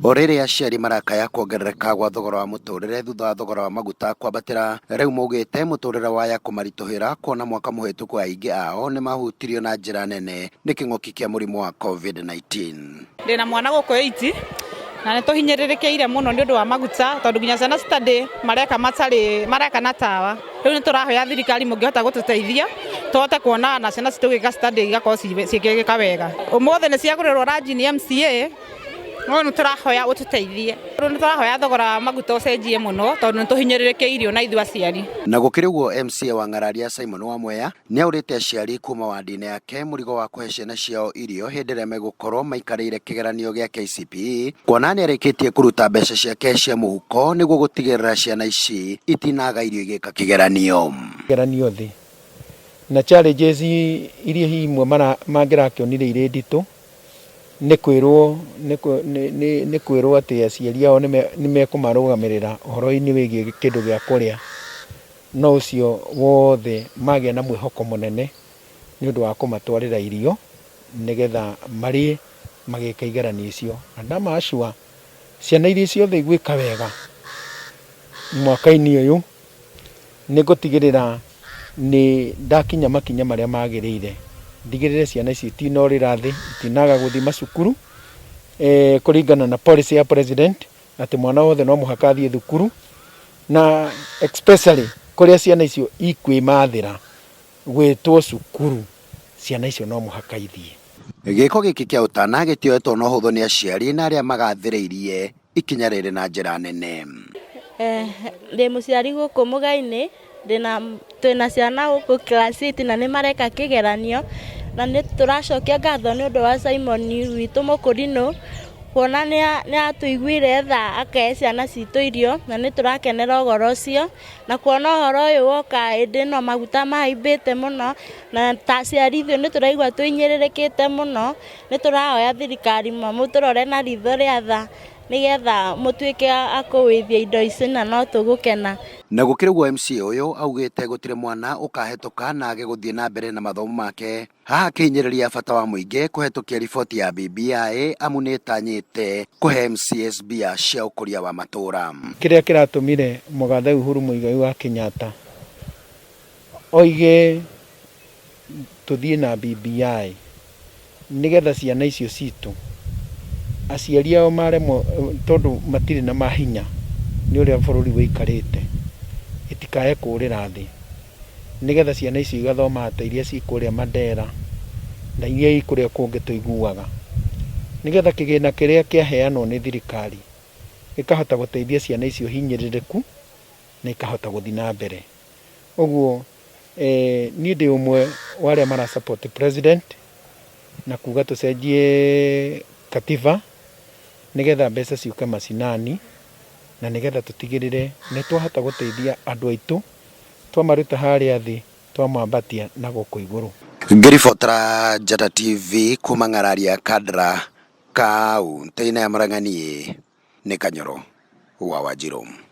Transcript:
O rĩrĩ aciari marakaya kuongerereka gwa thogora wa mũtũrĩre thutha wa thogora wa maguta kwambatĩra, rĩu maugĩte mũtũrĩre waya kũmaritũhĩra kuona mwaka mũhĩtũku aingĩ ao nĩmahutirio na njĩra nene nĩ kĩng'ũki kĩa mũrimũ wa COVID-19. Ndĩna mwana gũkũ 8 na nĩ tũhinyĩrĩrĩkĩire mũno nĩ ũndũ wa maguta tondũ nginya ciana study mareka matarĩ mareka na tawa. Rĩu nĩ tũrahoya thirikari mũngĩhota gũtũteithia tũhote kuona na ciana citũ gĩka study igakorwo cigĩka wega. Ũmũthĩ nĩ ciagũrĩrwo ranji nĩ MCA no nĩ tũrahoya ũtũteithie. Rĩu nĩ tũrahoya thogora wa maguta ũcenjie mũno tondũ nĩ tũhinyĩrĩrĩkĩirio na ithuĩ aciari. Na gũkĩrĩ ũguo MCA wa Ng'araria Simon Wamweya nĩaũrĩte aciari kuma wandi-inĩ yake mũrigo wa kũhe ciana ciao irio hĩndĩ ĩrĩa megũkorwo maikarĩire kĩgeranio gĩa KCPE kuona nĩarĩkĩtie kũruta mbeca ciake cia mũhuko nĩguo gũtigĩrĩra ciana ici itinaga irio igĩka kĩgeranio. Kĩgeranio thĩ na challenges iria hihi imwe mangĩrakĩonire irĩ nditũ nĩ kwĩrwo nĩ kwĩrwo atĩ aciari ao nĩ mekũmarũgamĩrĩra ũhoro-inĩ wĩgiĩ kĩndũ gĩa kũrĩa, no ũcio wothe magĩa na mwĩhoko mũnene nĩ ũndũ wa kũmatwarĩra irio nĩgetha marĩe magĩka igeranio icio. Na ndama assure ciana iria ciothe igwĩka wega mwaka-inĩ ũyũ nĩ ngũtigĩrĩra nĩ ndakinya makinya marĩa magĩrĩire ndigĩrĩre ciana ici itinorĩra thĩ, itinaga gũthiĩ macukuru kũringana na policy ya president atĩ mwana wothe no mũhaka athiĩ thukuru, na especially kũrĩa ciana icio ikwĩmathĩra gwĩtwo cukuru, ciana icio no mũhaka ithiĩ. Gĩko gĩkĩ kĩa ũtana gĩtioetwo na ũhũthũ nĩ aciari na arĩa magathĩrĩirie ikinya rĩrĩ na njĩra nene. Ndĩ mũciari gũkũ Mũgai-inĩ, twĩna ciana gũkũ class 8 na nĩ mareka kĩgeranio, na nĩ tũracokia ngatho nĩ ũndũ wa Simon witũ Mũkũrinũ, kuona nĩ atũiguire tha akahe ciana citũ irio, na nĩ tũrakenera ũhoro ũcio, na kuona ũhoro ũyũ woka hĩndĩ ĩno maguta mahaimbĩte mũno, na ta aciari ithuĩ nĩ tũraigua tũhinyĩrĩrĩkĩte mũno, nĩ tũrahoya thirikari mũtũrore na ritho rĩa tha, nĩgetha mũtuĩke a kũgũithia indo ici na no tũgũkena. Na gũkĩrĩ ũguo MCA ũyũ augĩte gũtirĩ mwana ũkahĩtũka na age gũthiĩ na mbere na mathomo make, haha akĩhinyĩrĩria bata wa mũingĩ kũhetũkia riboti ya BBI amu nĩĩtanyĩte kũhe MCAs mbia cia ũkũria wa matũra. Kĩrĩa kĩratũmire mũgathe Uhuru Muigai wa Kenyatta oige tũthiĩ na BBI nĩgetha ciana icio citũ aciari ao maremwo tondũ matirĩ na mahinya nĩ ũrĩa bũrũri ũikarĩte itikae kũrĩra thĩ, nĩgetha ciana icio igathomaga ta iria ci kũrĩa Mandera na iria i kũrĩa kũngĩ tũiguaga, nĩgetha kĩgĩna kĩrĩa kĩaheanwo nĩ thirikari gĩkahota gũteithia ciana icio hinyĩrĩrĩku na ikahota gũthiĩ na mbere. Ũguo niĩ ndĩ ũmwe wa arĩa mara support president na kuga tũcenjie katiba nĩgetha mbeca ciũke macinani na nĩgetha tũtigĩrĩre nĩ twahota gũteithia andũ aitũ twamaruta harĩa thĩ twamambatia na gũkũ igũrũ. Ngĩribotera Njata TV kuma Ng'araria Kandara kaũntĩ-inĩ ya Murang'a niĩ nĩ Kanyoro wa Wanjirũ.